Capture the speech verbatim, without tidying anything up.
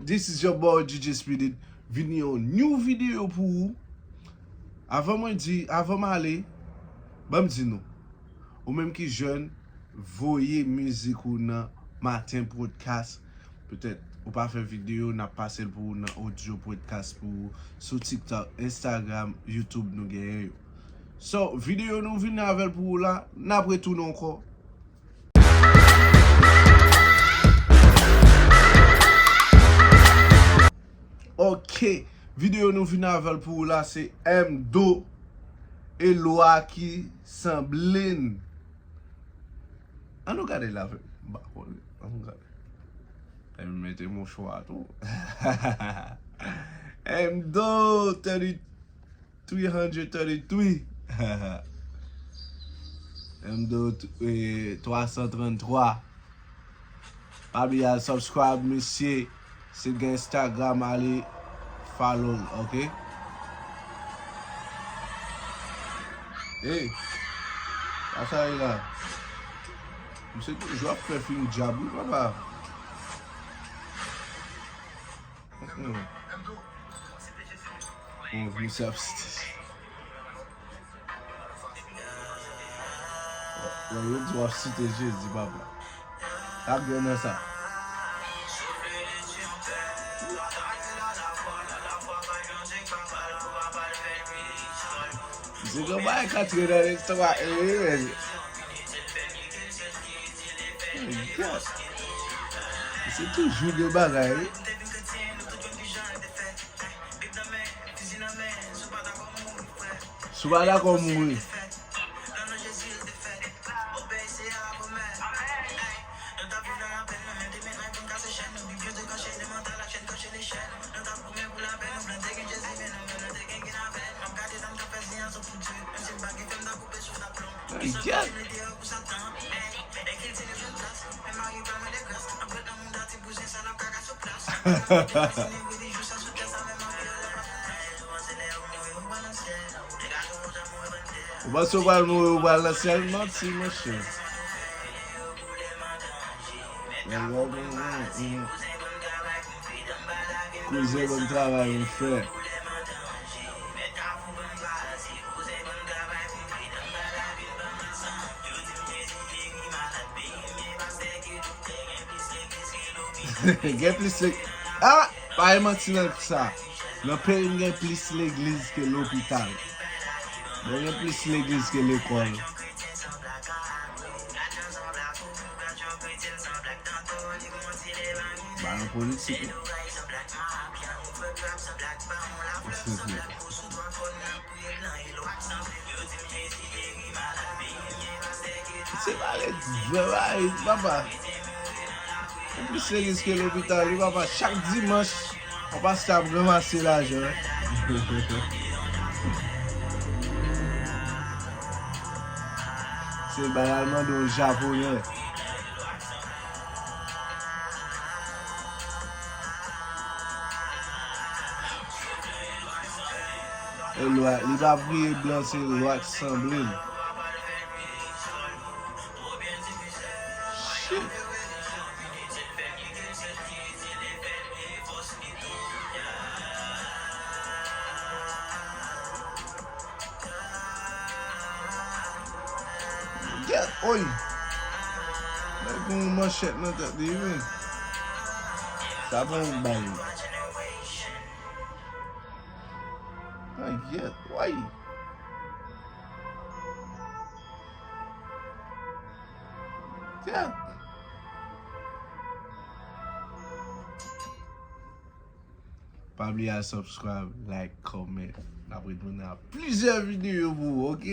This is your boy D J Speedy. Vini yon new video pou ou. Avan mwen di, avan m ale, ban m di nou. Ou menm ki jèn, voye mizik ou nan Maten Podcast. Petèt ou pa fè videyo, n ap pase l pou ou nan audio podcast pou ou sou TikTok, Instagram, YouTube nou genyen yo. So, videyo nou vini avè l pou ou la, n ap retounen ankò. Ok, videyo nou vin avè l pou ou la se M-Do e lwa ki sanble n. Ann nou gade l avè m. Ba, ann nou gade. Ann mete mouchwa tou. M-Do, thirty, three hundred thirty-three. M-Do, eh, twa san tranntwa. Pa bliye al subscribe, mesye. Si l gen Instagram, ale follow l, ok? Hey, pa sa ye la. Misye toujou ap fè fim djab, wi, papa. Mm-mm. Bon, misye ap site. Bon, yo di w ap site Jezi, papa. Pa gen nan sa. Misye gen bagay k antre nan listwa, e, e, e. My God. Misye toujou gen bagay, wi. Si w pa dakò, mouri. My God. Ou panse w pral mouri, ou pral nan syèl? Manti, monchè. Kouzen, bon travay, mon frè. Gen plis lè. Ah! Pa gen manti nan sa. Nan peyi m gen plis legliz ke lopital. Bon, gen plis legliz ke lekòl. Ba nan politik, wi. Se pa lè di vre bagay, papa. Ou plis legliz ke lopital, wi, papa. Chak dimanch, yon pastè ap ranmase lajan, wi. Se bagay al mande yon japonè. E lwa, li pa priye blan, se lwa ki sanble l. Shit. Gèt, oy! Nèg gen yon manchèt nan tèt li, wi. Sa pa yon bal. Ay, gèt, oy! Gèt! Pa bliye al subscribe, like, comment. N ap retounen ak plizyè videyo pou ou, ok?